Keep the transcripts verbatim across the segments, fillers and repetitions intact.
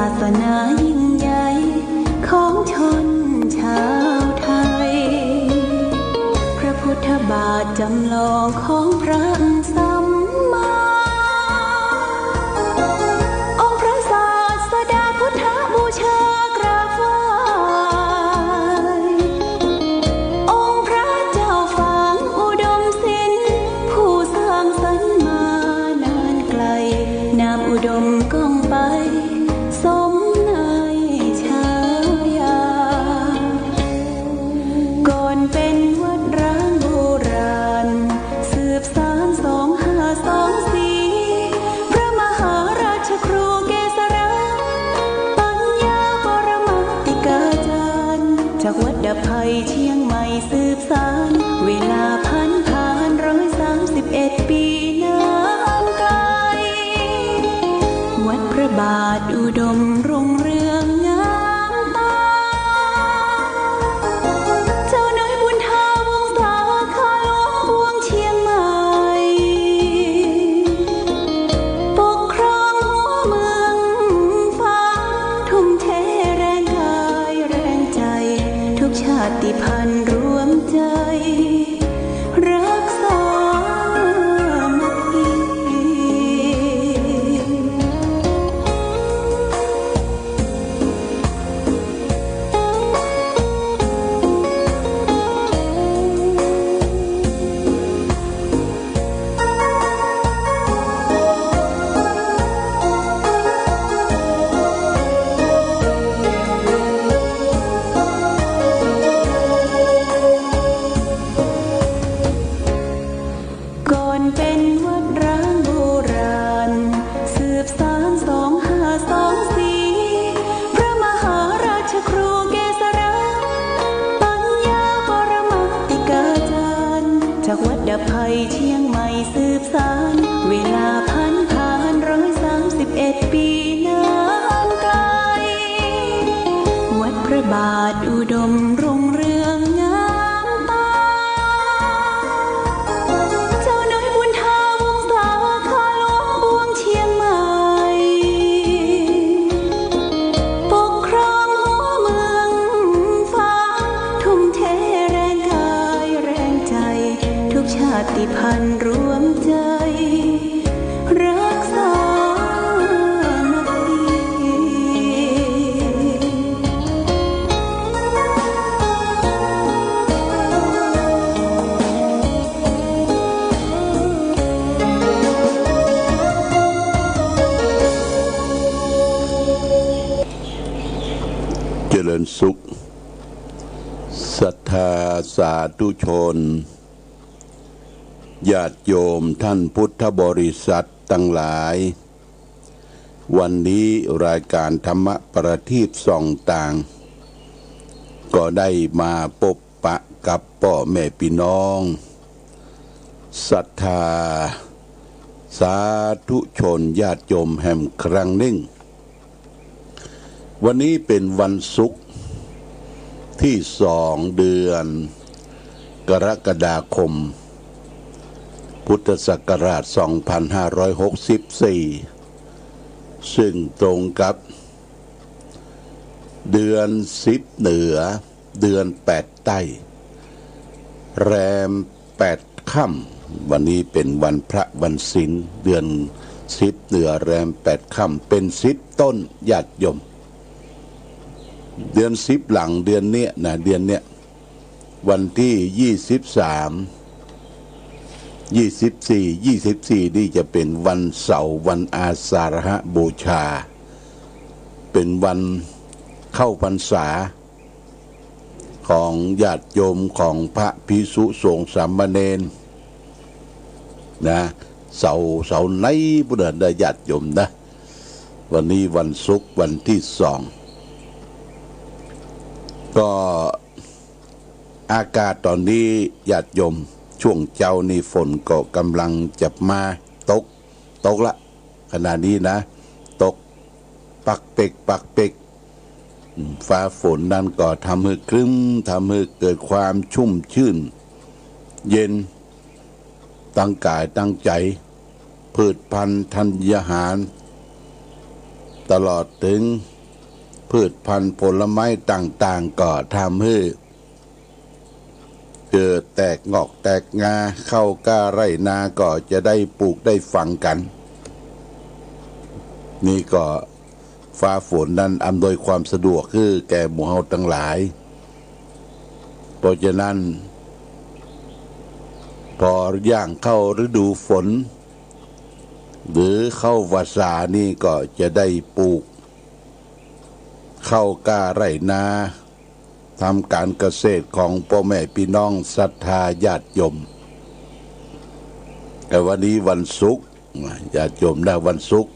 ศาสนายิ่งใหญ่ของชนชาวไทย พระพุทธบาทจำลองของพระสัมมา องค์พระศาสดาพุทธบูชากราบไหว้ องค์พระเจ้าฝางอุดมศิลป์ ผู้สร้างสรรค์มานานไกล นามอุดมก้องไป สมในฉายา ก่อนเป็นวัดร้างโบราณ สืบสานสองห้าสองสี่ พระมหาราชครูเกษรา ปัญญาปรมาติกาจารย์ จากวัดดับภัยเชียงใหม่สืบสาน เวลาผันผ่านร้อยสามสิบเอ็ดปีนานไกล วัดพระบาทอุดมรุ่งเรืองงามตา เจ้าน้อยบุญถาวงศาคาหลวงปวงเชียงใหม่ ปกครองหัวเมืองฝาง ทุ่มเทแรงกายแรงใจ ทุกชาติพันธุ์รวมใจ รักสามัคคี ก่อนเป็นวัดร้างโบราณ สืบสานสองห้าสองสี่ พระมหาราชครูเกษรา ปัญญาปรมาติกาจารย์ จากวัดดับภัยเชียงใหม่สืบสาน เวลาผันผ่านร้อยสามสิบเอ็ดปีนานไกล วัดพระบาทอุดมรุ่งเรืองงามตา เจ้าน้อยบุญถาวงศาคาหลวงปวงเชียงใหม่ ปกครองหัวเมืองฝาง ทุ่มเทแรงกายแรงใจ ทุกชาติพันธุ์รวมใจ รักสามัคคี เจริญสุข ศรัทธาสาธุชน ญาติโยมท่านพุทธบริษัทตังหลาย วันนี้รายก๋านธรรมประทีปส่องต่าง ก็ได้มาปบปะกับป้อแม่ปี้น้อง ศรัทธาสาธุชนญาติโยมแหมครั้งนึ่ง วันนี้เป๋นวันศุกร์ตี้สองเดือนกรกฎาคม พุทธศักราชสองพันห้าร้อยหกสิบสี่ ซึ่งตรงกับเดือนสิบเหนือ เดือนแปดใต้ แรมแปดค่ำ วันนี้เป๋นวันพระวันศีล เดือนสิบเหนือแรมแปดค่ำ เป๋นสิบต้น ญาติโยม เดือนสิบหลัง เดือนเนี้ยนะ เดือนเนี้ย วันตี้ยี่สิบสาม ยี่สิบสี่ ยี่สิบสี่ นี่จะเป๋นวันเสาร์ วันอาสาฬหบูชา เป๋นวันเข้าพรรษา ของญาติโยมของพระภิกษุสงฆ์สามเณรนะ เสาร์ เสาร์ในปุ้นนะญาติโยมนะ วันนี้วันศุกร์วันตี้สอง ก็อากาศต๋อนนี้ญาติโยม ช่วงเจ๊านี่ฝนก็ก่ำลังจะมาตก ตกละ ขณะนี้นะ ตกปักเปกปักเปก อืม ฟ้าฝนนั้นก็ทำหื้อครึ้ม ทำหื้อเกิดความชุ่มชื่น เย็น ตังก๋ายตังใจ๋ พืชพันธุ์ธัญญาหาร ตลอดเถิง พืชพันธุ์ผลไม้ต่างๆ ก็ทำหื้อเกิดแตกงอกแตกงา เข้าก้าไร่นาก็จะได้ปลูกได้ฝังกั๋น นี่ก็ฟ้าฝนนั้นอำนวยความสะดวกหื้อแก่หมู่เฮาตังหลาย เพราะฉะนั้น พอย่างเข้าฤดูฝน หรือเข้าวัสสานี่ก็จะได้ปลูกเข้าก้าไร่นา ทำก๋านเกษตรของป้อแม่ปี้น้องศรัทธาญาติโยม แต่วันนี้วันศุกร์ ญาติโยมนะ วันศุกร์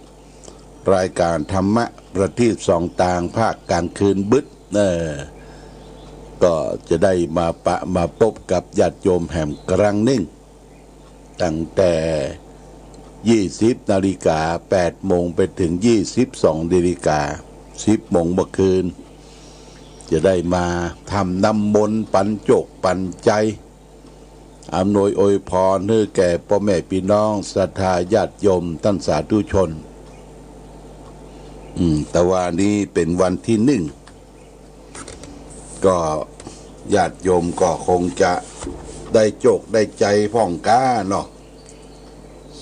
รายก๋านธรรมะประทีปส่องตางภาคก๋างคืนบึด เออ ก็จะได้มาปะมาปบกับญาติโยมแหมครั้งนึ่ง ตั้งแต่ยี่สิบนาฬิกา แปดโมงไปเถิงยี่สิบสองนาฬิกา สิบโมงเมื่อคืน จะได้มาทำน้ำมนต์ปันโจคปันใจ๋ อำนวยอวยพรหื้อแก่ป้อแม่ปี้น้องศรัทธาญาติโยมต้านสาธุชน อืม แต่ว่านี้เป๋นวันตี้นึ่ง ก็ญาติโยมก็คงจะได้โจคได้ใจ๋พ่องก้าเนาะ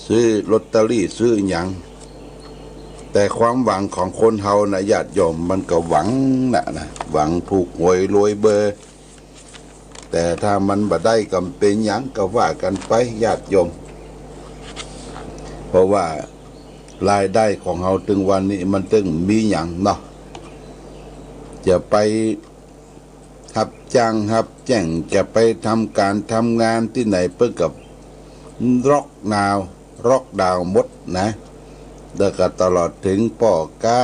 ซื้อลอตเตอรี่ซื้อหยัง แต่ความหวังของคนเฮานะญาติโยม มันก็หวังนะ นะ หวังถูกหวยรวยเบอร์ แต่ถ้ามันบ่ได้ก็บ่เป๋นหยัง ก็ว่ากั๋นไปญาติโยม เพราะว่ารายได้ของเฮาเถิงวันนี้มันเถิงมีหยังเนาะ จะไปฮับจ้างฮับแจ้ง จะไปทำก๋านทำงานตี้ไหนเปิ้นก็ล็อกดาวน์ ล็อกดาวน์หมดนะ แล้วก็ตลอดเถิงป้อก๊า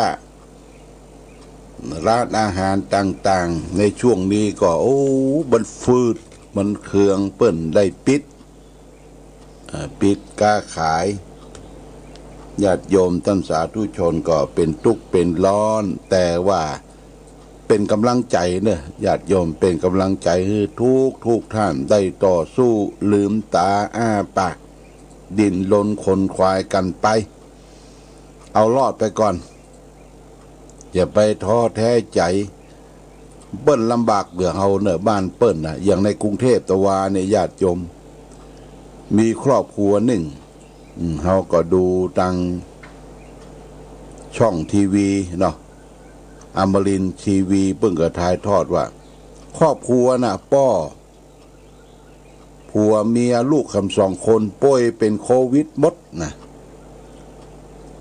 ร้านอาหารต่างๆ ในช่วงนี้ก็ โอ้ มันฟืด มันเคือง เปิ้นได้ปิด อ่า ปิดก๊าขาย ญาติโยมต้านสาธุชนก็เป๋นตุ๊กข์เป๋นร้อน แต่ว่าเป๋นก๋ำลังใจ๋เนาะ ญาติโยม เป๋นก๋ำลังใจ๋หื้อทุกๆ ท่านได้ต่อสู้ ลืมต๋าอ้าปาก ดิ้นรนขนขวายกั๋นไป เอารอดไปก่อน อย่าไปท้อแท้ใจ๋ เปิ้นลำบากเหลือเฮาเนาะ บ้านเปิ้นน่ะ อย่างในกรุงเทพตะวาเนี่ยญาติโยม มีครอบครัวนึ่ง อืม เฮาก็ดูตางช่องทีวีเนาะ อมรินทร์ทีวี เปิ้นก็ถ่ายทอดว่า ครอบครัวน่ะ ป้อ ผัวเมียลูกทั้งสองคนป่วยเป๋นโควิดหมดนะ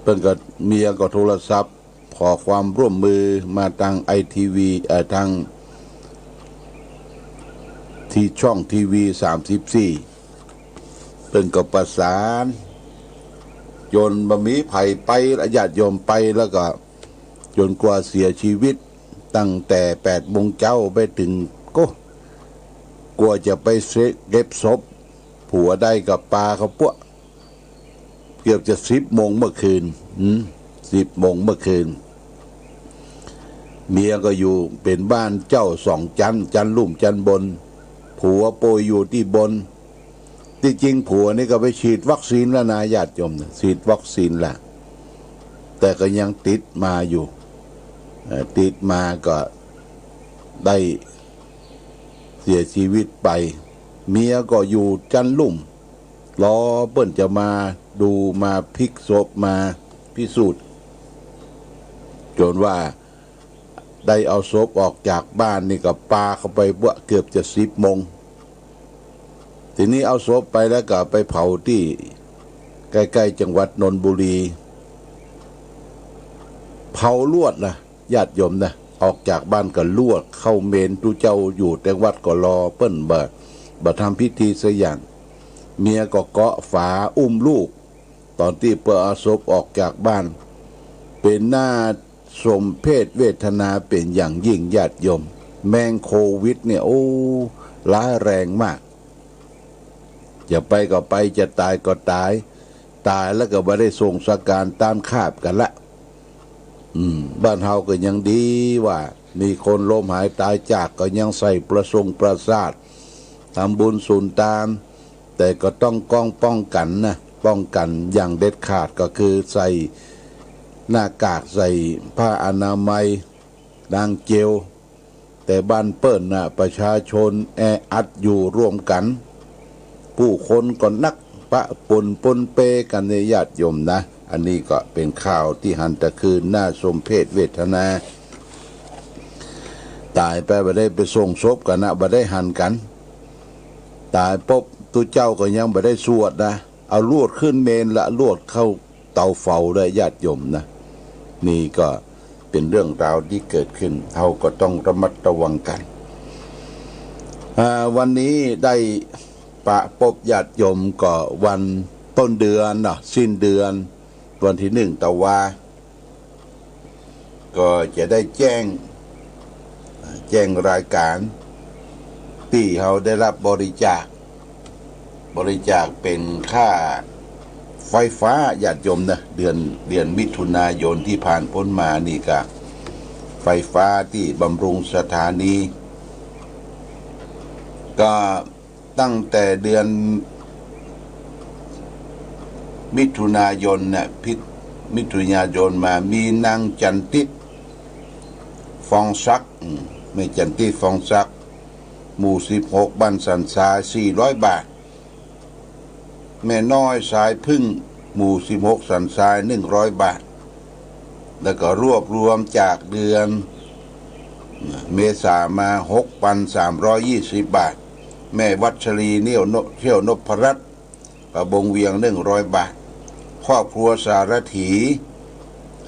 เปิ้นก็ เมียก็โทรศัพท์ขอความร่วมมือมาตางไอทีวี เอ่อ ตาง ตี้ช่องทีวีสามสิบสี่ เปิ้นก็ประสาน จ๋นบ่มีใผไป ญาติโยมไปแล้วก็ จ๋นกว่าเสียชีวิต ตั้งแต่แปดโมงเจ๊าไปเถิง ก็ กว่าจะไปเก็บศพ ผัวได้ก็ปาเข้าปั้ว เกือบจะสิบโมงเมื่อคืน อืม สิบโมงเมื่อคืน เมียก็อยู่เป๋นบ้านเจ้าสองจั๊น จั๊นลุ่มจั๊นบน ผัวป่วยอยู่ตี้บน ตี้จริงผัวนี่ก็ไปฉีดวัคซีนแล้วนะ ญาติโยมนะ ฉีดวัคซีนละ แต่ก็ยังติดมาอยู่ เอ่อ ติดมาก็ได้เสียชีวิตไป เมียก็อยู่จั๊นลุ่ม รอเปิ้นจะมาดู มาพลิกศพ มาพิสูจน์ จ๋นว่า ได้เอาศพออกจากบ้านนี่ก็ปาเข้าไปปั้ว เกือบจะสิบโมง ทีนี้เอาศพไปแล้วก็ไปเผาตี้ใก้ๆ จังหวัดนนทบุรี เผาลวดนะ ญาติโยมนะ ออกจากบ้านก็ลวด เข้าเมรุเจ้าอยู่แต๊งวัดก็รอ เปิ้นบ่ บ่ทำพิธีสักอย่าง เมียก็เกาะฝาอุ้มลูก ต๋อนตี้เปิ้นเอาศพออกจากบ้าน เป๋นหน้าสมเพชเวทนาเป๋นอย่างยิ่ง ญาติโยม แมงโควิดเนี่ย โอ้ ร้ายแรงมาก จะไปก็ไป จะต๋ายก็ต๋าย ต๋ายแล้วก็บ่ได้ส่งสังขารตามคาดกั๋นละ อืม บ้านเฮาก็ยังดีว่า มีคนล้มหายต๋ายจากก็ยังใส่ประสงประสาท ทำบุญสุนตาน แต่ก็ต้องก้องป้องกั๋นนะ ป้องกั๋นอย่างเด็ดขาดก็คือใส่หน้ากาก ใส่ผ้าอนามัย นางเจียว แต่บ้านเปิ้นน่ะ ประชาชนแออัดอยู่ร่วมกั๋น ผู้คนก็นักปะปนปนเปกั๋นเนี่ย ญาติโยมนะ อันนี้ก็เป๋นข่าวตี้หันตะคืน น่าสมเพชเวทนา ต๋ายไปบ่ได้ไปส่งศพกั๋นนะ บ่ได้หันกั๋น ต๋ายปุ๊บตุ๊เจ้าก็ยังบ่ได้สวดนะ เอาลวดขึ้นเมนละ ลวดเข้าเตาเผาได้ ญาติโยมนะ นี่ก็เป๋นเรื่องราวตี้เกิดขึ้น เฮาก็ต้องระมัดระวังกั๋น อ่า วันนี้ได้ปะปบญาติโยมก็วันต้นเดือนเนาะ สิ้นเดือน วันตี้นึ่งตะวา ก็จะได้แจ้ง แจ้งรายก๋านตี้เฮาได้รับบริจาค บริจาคเป๋นค่าไฟฟ้า ญาติโยมนะ เดือน เดือนมิถุนายนตี้ผ่านป๊นมานี่ก็ ไฟฟ้าตี้บำรุงสถานี ก็ตั้งแต่เดือนมิถุนายนเนี่ย พิ มิถุนายนมา มีนางจันทิพย์ ฟองศักดิ์ อืม แม่จันทิพย์ ฟองศักดิ์ หมู่สิบหก บ้านสันทราย สี่ร้อยบาท แม่น้อยสายผึ้ง หมู่สิบหก สันทราย หนึ่งร้อยบาท แล้วก็รวบรวมจากเดือนเมษามา หกพันสามร้อยยี่สิบบาท แม่วัชรี เที่ยวนพ เที่ยวนพรัตน์ ประบงเวียง หนึ่งร้อยบาท ครอบครัวสารถี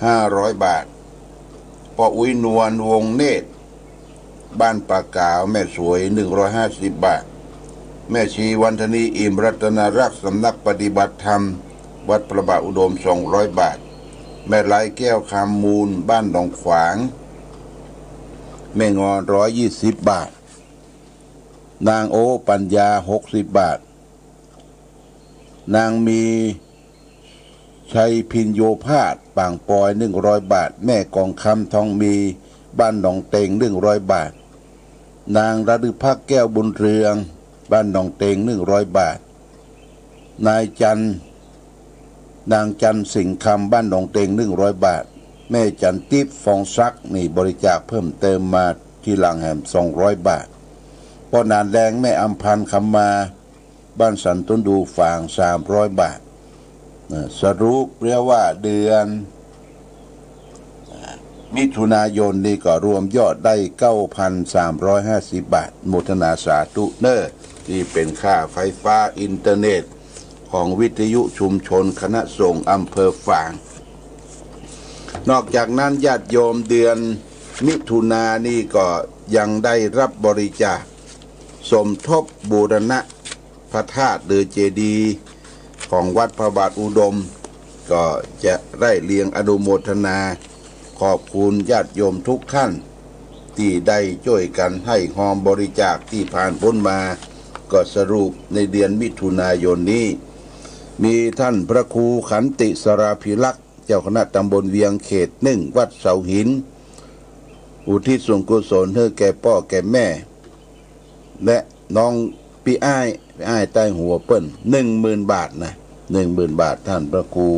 ห้าร้อยบาท ป้ออุ๊ยนวล วงศ์เนตร บ้านป่าก๋าว แม่สวย หนึ่งร้อยห้าสิบบาท แม่ชีวันธนี อิ่มรัตนรักษ์ สำนักปฏิบัติธรรม วัดพระบาทอุดม สองร้อยบาท แม่ไลแก้วคำมูล บ้านหนองขวาง แม่งอน ร้อยยี่สิบบาท นางโอปัญญา หกสิบบาท นางมีชัยพิญโญภาส ปางปอย หนึ่งร้อยบาท แม่กองคำ ทองมี บ้านหนองเต็ง หนึ่งร้อยบาท นางระลึกภักดิ์ แก้วบุญเรือง บ้านหนองเต็ง หนึ่งร้อยบาท นายจันทร์ นางจันทร์สิงห์คำ บ้านหนองเต็ง หนึ่งร้อยบาท แม่จันทิพย์ ฟองศักดิ์ นี่บริจาคเพิ่มเติมมาทีหลังแหม สองร้อยบาท ป้อหนานแดง แม่อำพันธ์ คำมา บ้านสันต้นดูฝาง สามร้อยบาท นะ สรุปแล้วว่าเดือน อ่า มิถุนายนนี่ก็รวมยอดได้ เก้าพันสามร้อยห้าสิบบาท โมทนาสาธุเน่อ นี่เป๋นค่าไฟฟ้าอินเทอร์เน็ตของวิทยุชุมชนคณะสงฆ์อำเภอฝาง นอกจากนั้นญาติโยมเดือนมิถุนานี่ก็ยังได้รับบริจาคสมทบบูรณะ พระธาตุหรือเจดีย์ของวัดพระบาทอุดม ก็จะได้เรียงอนุโมทนาขอบคุณญาติโยมทุกท่านตี้ได้จ้วยกั๋นให้ฮอมบริจาคตี้ผ่านป๊นมา ก็สรุปในเดือนมิถุนายนนี้ มีท่านพระครูขันติสราภิรักษ์ เจ้าคณะตำบลเวียงเขตหนึ่ง วัดเสาหิน อุทิศส่วนกุศลหื้อแก่ป้อแก่แม่ และน้องปี้อ้าย ปี้อ้ายใต้หัวเปิ้น หนึ่งหมื่นบาทนะ หนึ่งหมื่นบาท ท่านพระครู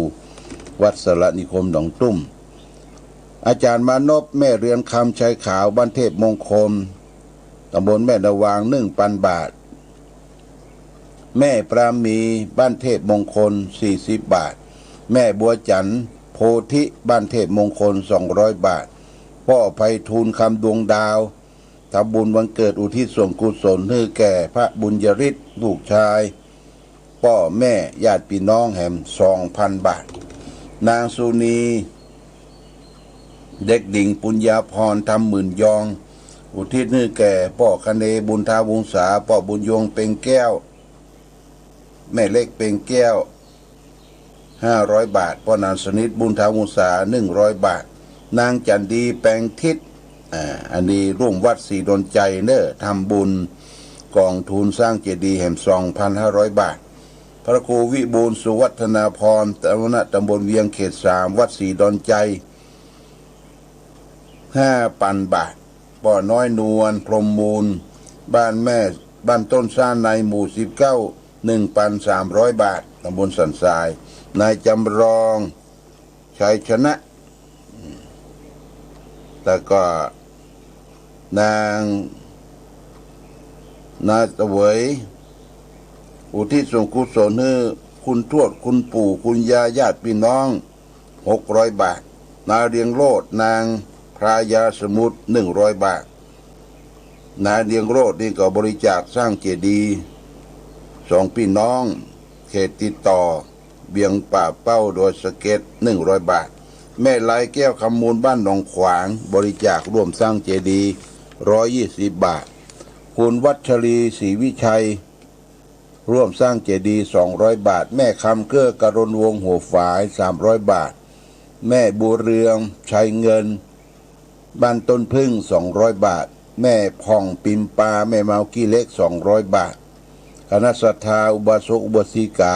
วัดสระนิคมหนองตุ้ม อาจารย์มานพ แม่เรือนคำ ชัยขาว บ้านเทพมงคล ตำบลแม่นาวาง หนึ่งพันบาท แม่ปรามี บ้านเทพมงคล สี่สิบบาท แม่บัวจันทร์ โพธิ บ้านเทพมงคล สองร้อยบาท ป้อไพฑูรย์ คำดวงดาว ทำบุญวันเกิดอุทิศส่วนกุศลหื้อแก่พระบุญยฤทธิ์ ลูกชาย ป้อแม่ญาติปี้น้องแหม สองพันบาท นางสุนี เด็กหญิงปุญญาพร ทำหมื่นยอง อุทิศหื้อแก่ป้อคะเน บุญทาวงศา ป้อบุญยง เปงแก้ว แม่เล็ก เปงแก้ว ห้าร้อยบาท ป้อหนานสนิท บุญทาวงศา หนึ่งร้อยบาท นางจันดี แปงทิศ อ่า อันนี้ร่วมวัดศรีดอนชัยเน่อ ทำบุญกองทุนสร้างเจดีย์แหม สองพันห้าร้อยบาท พระครูวิบูลย์ สุวัฒนาพร เจ้าคณะตำบลเวียงเขตสาม วัดศรีดอนชัย ห้าพันบาท ป้อน้อยนวล พรหมมูล บ้านแม่ บ้านต้นซ่าใน หมู่สิบเก้า หนึ่งพันสามร้อยบาท ตำบลสันทราย นายจำลอง ชัยชนะ แล้วก็ นาง นาเสวย อุทิศส่วนกุศลหื้อคุณทวด คุณปู่ คุณย่า ญาติพี่น้อง หกร้อยบาท นายเรืองโรจน์ นางพรายาสมุทร หนึ่งร้อยบาท นายเรืองโรจน์นี่ก็บริจาคสร้างเจดีย์สองพี่น้อง เขตติดต่อเวียงป่าเป้า ดอยสะเก็ด หนึ่งร้อยบาท แม่ไลแก้วคำมูล บ้านหนองขวาง บริจาคร่วมสร้างเจดีย์ ร้อยยี่สิบบาท คุณวัชรี ศรีวิชัย ร่วมสร้างเจดีย์ สองร้อยบาท แม่คำเกื้อกรณวงศ์ หัวฝาย สามร้อยบาท แม่บัวเรือง ชัยเงิน บ้านต้นผึ้ง สองร้อยบาท แม่ผ่อง ปิมปา แม่เมาขี้เหล็ก สองร้อยบาท คณะศรัทธาอุบาสกอุบาสิกา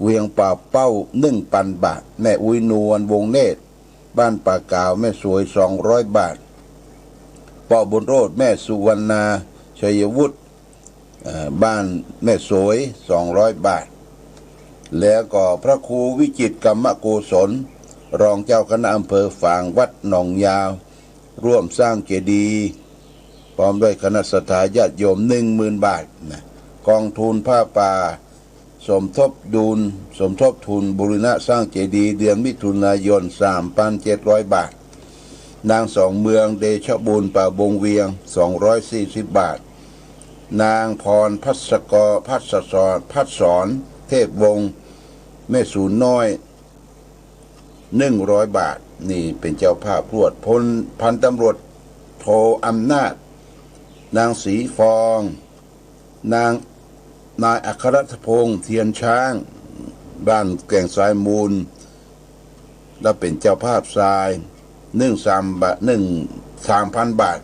เวียงป่าเป้า หนึ่งพันบาท แม่อุ๊ยนวล วงศ์เนตร บ้านป่าก๋าว แม่สวย สองร้อยบาท ป้อบุญโรจน์ แม่สุวรรณา ชัยวุฒิ เอ่อ บ้านแม่สวย สองร้อยบาท แล้วก็พระครูวิจิตรกรรมโกศล รองเจ้าคณะอำเภอฝาง วัดหนองยาว ร่วมสร้างเจดีย์ พร้อมด้วยคณะศรัทธาญาติโยม หนึ่งหมื่นบาทนะ กองทุนผ้าป่า สมทบดุล สมทบทุนบูรณะสร้างเจดีย์ เดือนมิถุนายน สามพันเจ็ดร้อยบาท นางสองเมือง เดชบุญ ป่าบงเวียง สองร้อยสี่สิบบาท นางพรพัสกร พัสสร พัสสร เทพวงศ์ แม่สูนน้อย หนึ่งร้อยบาท นี่เป็นเจ้าภาพรวด พล พันตำรวจโทอำนาจ นางศรีฟอง นาง นายอัครรัตพงษ์ เทียนช้าง บ้านแก่งทรายมูล และเป็นเจ้าภาพทราย หนึ่งสามบาท หนึ่ง สามพันบาท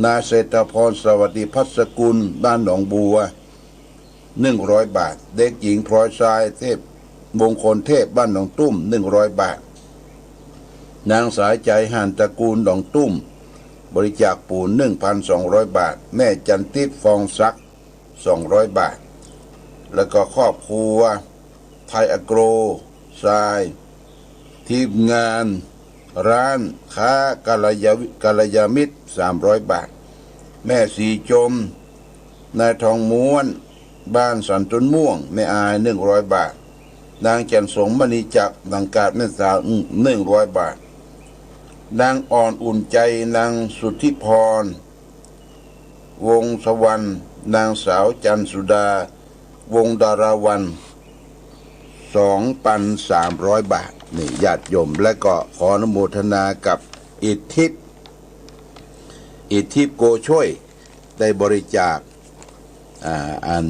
นายเศรษฐพร สวัสดีพัสกุล บ้านหนองบัว หนึ่งร้อยบาท เด็กหญิงพลอยทราย เทพ มงคลเทพ บ้านหนองตุ้ม หนึ่งร้อยบาท นางสายใจ หานตระกูล หนองตุ้ม บริจาคปูน หนึ่งพันสองร้อยบาท แม่จันทิพย์ ฟองศักดิ์ สองร้อยบาท แล้วก็ครอบครัวไทยอโกร ทราย ทีมงานร้านค้ากัลยาวิ กัลยามิตร สามร้อยบาท แม่สีจม นายทองม้วน บ้านสันต้นม่วง แม่อาย หนึ่งร้อยบาท นางจันสม มณีจักร สังกัดแม่สาว หนึ่งร้อยบาท นางอ่อนอุ่นใจ นางสุทธิพร วงศ์สวรรค์ นางสาวจันสุดา วงศ์ดาราวัลย์ สองพันสามร้อยบาท นี่ญาติโยม และก็ขออนุโมทนากับอิทธิพย์ อิทธิพย์โกช่วย ได้บริจาค อ่า อัน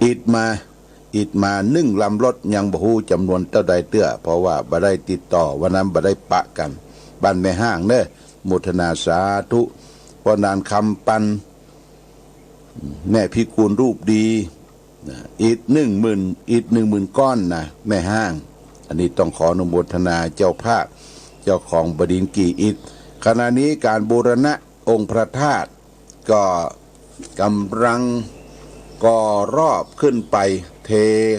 อิฐมา อิฐมานึ่งลำรถ ยังบ่ฮู้จำนวนเต้าใดเตื้อ เพราะว่าบ่ได้ติดต่อ วันนั้นบ่ได้ปะกั๋น บ้านแม่ฮ้างเน้อ โมทนาสาธุ ป้อนานคำปัน แม่พิกูลรูปดี นะ อิฐหนึ่งหมื่น อิฐหนึ่งหมื่นก้อนนะ แม่ฮ้าง อันนี้ต้องขออนุโมทนาเจ้าภาพ เจ้าของบ่าดินกี่อิฐ ขณะนี้การบูรณะองค์พระธาตุก็กำลังก่อรอบขึ้นไป เท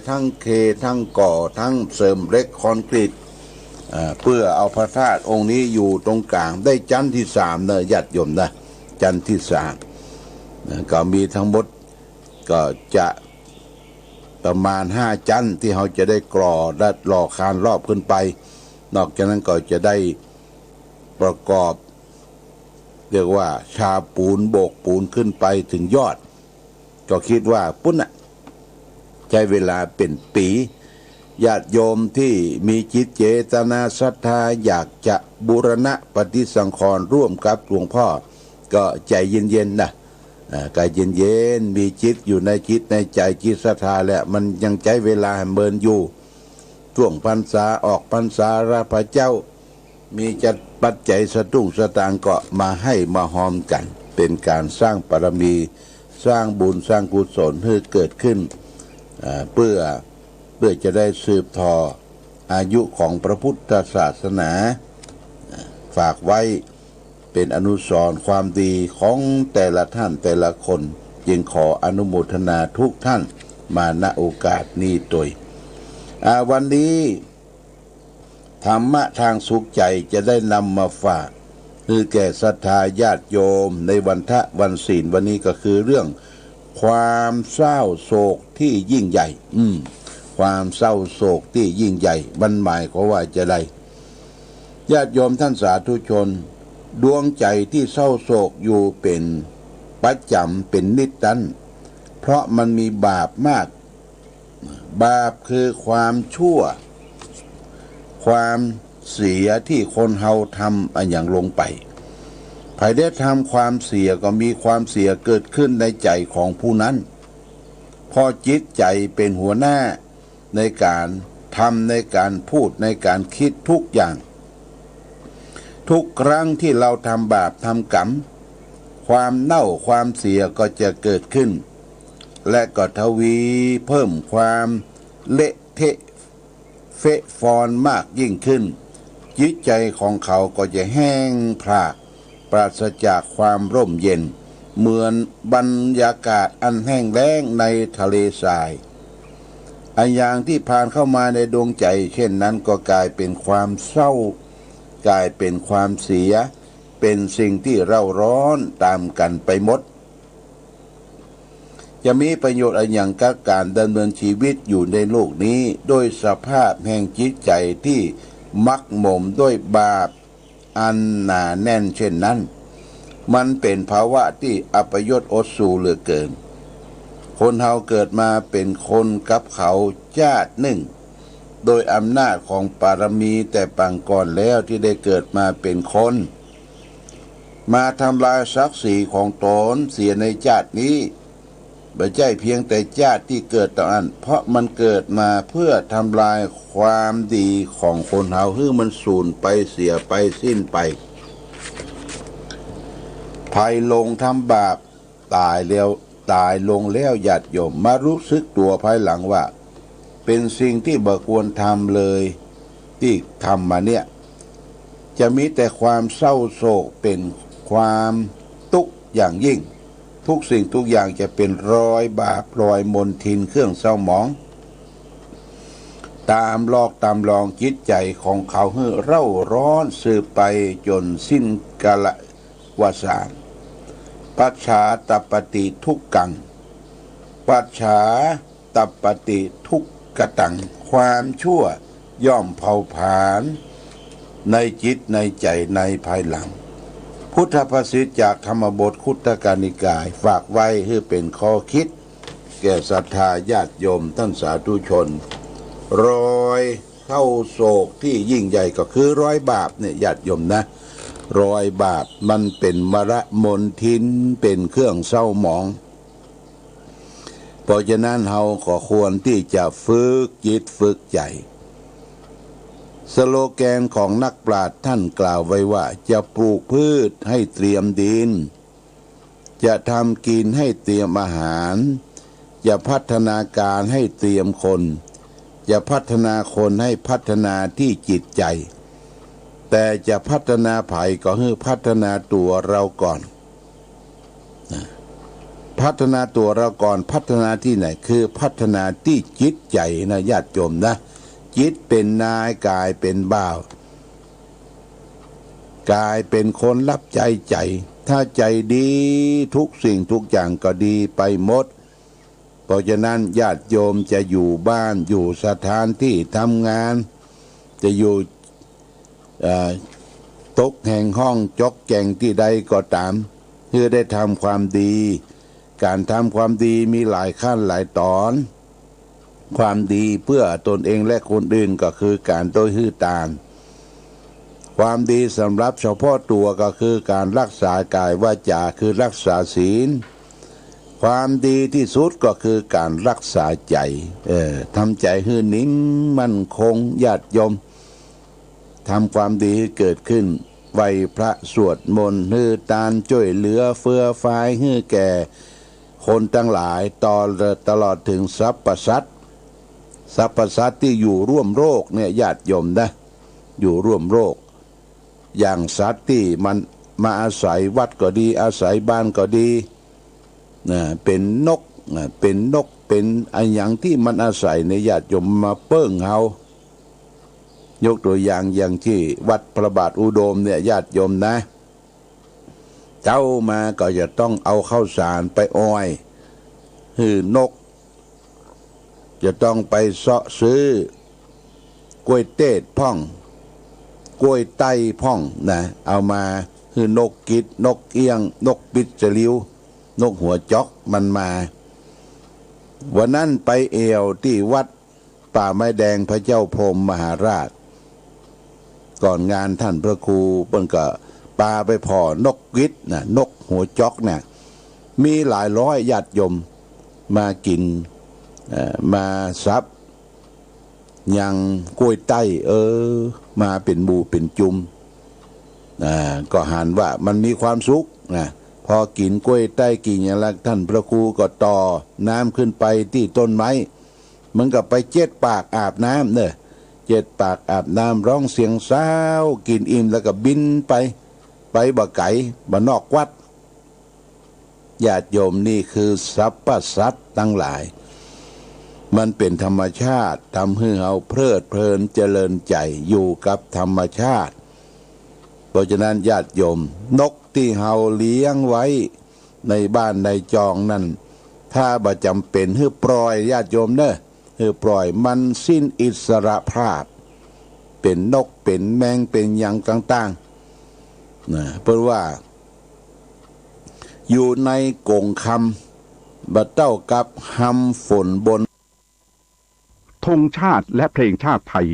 ทั้งเททั้งก่อทั้งเสริมเหล็กคอนกรีต อ่า เพื่อเอาพระธาตุองค์นี้อยู่ตรงกลาง ได้จั๊นที่สามเนอะ ญาติโยมนะ จั๊นที่สามนะ ก็มีทั้งหมด ก็จะประมาณห้าจั๊นที่เฮาจะได้ก่อและหล่อคานรอบขึ้นไป นอกจากนั้นก็จะได้ประกอบ เรียกว่าฉาบปูนโบกปูนขึ้นไปถึงยอด ก็คิดว่าปุ้นน่ะ ใจ๊เวลาเป๋นปี๋ ญาติโยมที่มีจิตเจตนาศรัทธาอยากจะบูรณะปฏิสังขรณ์ร่วมกับหลวงพ่อ ก็ใจเย็นๆ นะ อ่า ก็เย็นๆ มีจิตอยู่ในจิตในใจ๋ จิตศรัทธาแหละ มันยังใจ๊เวลาเมินอยู่ ช่วงพรรษาออกพรรษา ราพเจ้า มีจัดปัจจัยสตุ้งสตางค์ก็มาหื้อมาฮอมกั๋น เป๋นก๋านสร้างบารมี สร้างบุญสร้างกุศลหื้อเกิดขึ้น อ่า เพื่อ เพื่อจะได้สืบต่ออายุของพระพุทธศาสนา อ่า ฝากไว้เป๋นอนุสรณ์ความดีของแต่ละท่านแต่ละคน จึงขออนุโมทนาทุกท่านมา ณ โอกาสนี้ตวย อ่า วันนี้ ธรรมะทางสุขใจ๋จะได้นำมาฝาก คือแก่ศรัทธาญาติโยมในวันทะวันศีลวันนี้ก็คือเรื่องความเศร้าโศกที่ยิ่งใหญ่ อืม ความเศร้าโศกที่ยิ่งใหญ่ มันหมายความว่าจะได ญาติโยมท่านสาธุชน ดวงใจ๋ที่เศร้าโศกอยู่เป๋นประจ๋ำเป๋นนิตย์นั้น เพราะมันมีบาปมาก บาปคือความชั่ว ความเสียที่คนเฮาทำอะหยังลงไป ใผได้ทำความเสียก็มีความเสียเกิดขึ้นในใจ๋ของผู้นั้น เพราะจิตใจ๋เป๋นหัวหน้าในก๋านทำ ในก๋านพูด ในก๋านกึ๊ดทุกอย่าง ทุกครั้งที่เฮาทำบาปทำก๋รรม ความเน่าความเสียก็จะเกิดขึ้น และก็ทวีเพิ่มความเละเทะเฟะฟอนมากยิ่งขึ้น จิตใจ๋ของเขาก็จะแห้งผาก ปราศจากความร่มเย็น เหมือนบรรยากาศอันแห้งแล้งในทะเลทราย อะหยังที่ผ่านเข้ามาในดวงใจ๋เช่นนั้นก็ก๋ายเป๋นความเศร้า ก๋ายเป๋นความเสีย เป๋นสิ่งที่เร่าร้อนต๋ามกั๋นไปหมด จะมีประโยชน์อะหยังกับก๋านดำเนินชีวิตอยู่ในโลกนี้ ด้วยสภาพแห่งจิตใจ๋ที่หมกหมมด้วยบาปอันหนาแน่นเช่นนั้น มันเป๋นภาวะที่อัปยศอดสูเหลือเกิน คนเฮาเกิดมาเป๋นคนกับเขาจาตินึ่ง โดยอำนาจของปารมีแต่ปางก่อนแล้วที่ได้เกิดมาเป๋นคน มาทำลายศักดิ์ศรีของต๋นเสียในจาตินี้ บ่ใจ้เพียงแต่จาติที่เกิดเต้าอั้น เพราะมันเกิดมาเพื่อทำลายความดีของคนเฮาหื้อมันสูญไปเสียไปสิ้นไป ใผหลงทำบาปต๋ายแล้ว ต๋ายลงแล้วญาติโยม มารู้สึกตั๋วภายหลังว่า เป๋นสิ่งที่บ่ควรทำเลย ตี้ทำมาเนี่ย จะมีแต่ความเศร้าโศก เป๋นความตุ๊กข์อย่างยิ่ง ทุกสิ่งทุกอย่างจะเป๋นรอยบาป รอยมลทิน เครื่องเศร้าหมอง ต๋ามหลอกต๋ามหลอกจิตใจ๋ของเขาหื้อเร่าร้อนสืบไปจ๋นสิ้นกาลวสาน ปัจฉาตัปปติทุกขัง ปัจฉา ตัปปติทุกขตัง ความชั่วย่อมเผาผลาญในจิตในใจ๋ในภายหลัง พุทธภาษิตจากธรรมบทคุตตกนิกาย ฝากไว้หื้อเป๋นข้อกึ๊ดแก่ศรัทธาญาติโยมท่านสาธุชน รอยเศร้าโศกที่ยิ่งใหญ่ก็คือรอยบาปเนี่ยญาติโยมนะ รอยบาปมันเป๋นมลมลทิน เป๋นเครื่องเศร้าหมอง เพราะฉะนั้นเฮาก็ควรตี้จะฝึกจิตฝึกใจ๋ สโลแกนของนักปราชญ์ท่านกล่าวไว้ว่า จะปลูกพืชให้เตรียมดิน จะทำกินให้เตรียมอาหาร จะพัฒนาการให้เตรียมคน จะพัฒนาคนให้พัฒนาตี้จิตใจ๋ แต่จะพัฒนาใผก็หื้อพัฒนาตั๋วเฮาก่อน นะ พัฒนาตั๋วเฮาก่อน พัฒนาตี้ไหน คือพัฒนาตี้จิตใจ๋นะญาติโยมนะ จิตเป๋นนาย ก๋ายเป๋นบ่าว ก๋ายเป๋นคนฮับใจ๊ใจ๋ ถ้าใจ๋ดีทุกสิ่งทุกอย่างก็ดีไปหมด เพราะฉะนั้นญาติโยมจะอยู่บ้าน อยู่สถานตี้ทำงาน จะอยู่ เอ่อ ตกแห่งห้องจ๊อกแจ่งตี้ใดก็ต๋าม หื้อได้ทำความดี ก๋านทำความดีมีหลายขั้นหลายต๋อน ความดีเปื้อตนเองและคนอื่นก็คือก๋านโดยหื้อตาน ความดีสำหรับเฉพาะตั๋วก็คือก๋านฮักษากายวาจ๋า คือฮักษาศีล ความดีตี้สุดก็คือก๋านฮักษาใจ๋ เออ ทำใจ๋หื้อนิ่งมั่นคง ญาติโยม ทำความดีหื้อเกิดขึ้น ไหว้พระสวดมนต์ หื้อตาน จ้วยเหลือเฟือฟายหื้อแก่คนตังหลาย ตอ ตลอดเถิงสรรพสัตว์ สรรพสัตว์ตี้อยู่ร่วมโลกเนี่ยญาติโยมนะ อยู่ร่วมโลก อย่างสัตว์ตี้มันมาอาศัยวัดก็ดี อาศัยบ้านก็ดี นะ เป๋นนก นะ เป๋นนก เป๋นอะหยังตี้มันอาศัยเนี่ยญาติโยมมาเปิ้งเฮา ยกตั๋วอย่าง อย่างตี้วัดพระบาทอุดมเนี่ยญาติโยมนะ เจ๊ามาก็จะต้องเอาข้าวสารไปอ่อยหื้อนก จะต้องไปเซาะซื้อ กล้วยเตดพ่อง กล้วยไต้พ่องนะ เอามาหื้อนกกิด นกเอี้ยง นกปิดสลิว นกหัวจ๊อกมันมา วันนั้นไปแอ่วตี้วัดป่าไม้แดงพระเจ้าพรหมมหาราช ก่อนงานท่านพระครูเปิ้นก็ปาไปผ่อนกกิดนะ นกหัวจ๊อกเนี่ย มีหลายร้อยญาติโยมมากิ๋น เอ่อ มาสับ ยังกล้วยไต้ เออ มาเป๋นหมู่เป๋นจุม อ่า ก็หันว่ามันมีความสุขนะ พอกิ๋นกล้วยไต้กิ๋นหยังแล้ว ท่านพระครูก็ต่อน้ำขึ้นไปตี้ต้นไม้ มันก็ไปเจ็ดปากอาบน้ำเน่อ เจ็ดปากอาบน้ำ ฮ้องเสียงซาว กิ๋นอิ่มแล้วก็บินไป ไปบ่ไก๋ บ่นอกวัด ญาติโยม นี่คือสรรพสัตว์ตังหลาย มันเป๋นธรรมชาติ ทำหื้อเฮาเพลิดเพลินเจริญใจ๋ อยู่กับธรรมชาติ เพราะฉะนั้นญาติโยม นกตี้เฮาเลี้ยงไว้ในบ้านในจองนั้น ถ้าบ่จ๋ำเป๋นหื้อปล่อย ญาติโยมเน่อ หื้อปล่อย มันสิ้นอิสรภาพ เป๋นนกเป๋นแมงเป๋นหยังต่างๆ นะ เปิ้นว่า อยู่ในก๋งคำ บ่เต้ากับฮำฝนบน ธงชาติและเพลงชาติไทย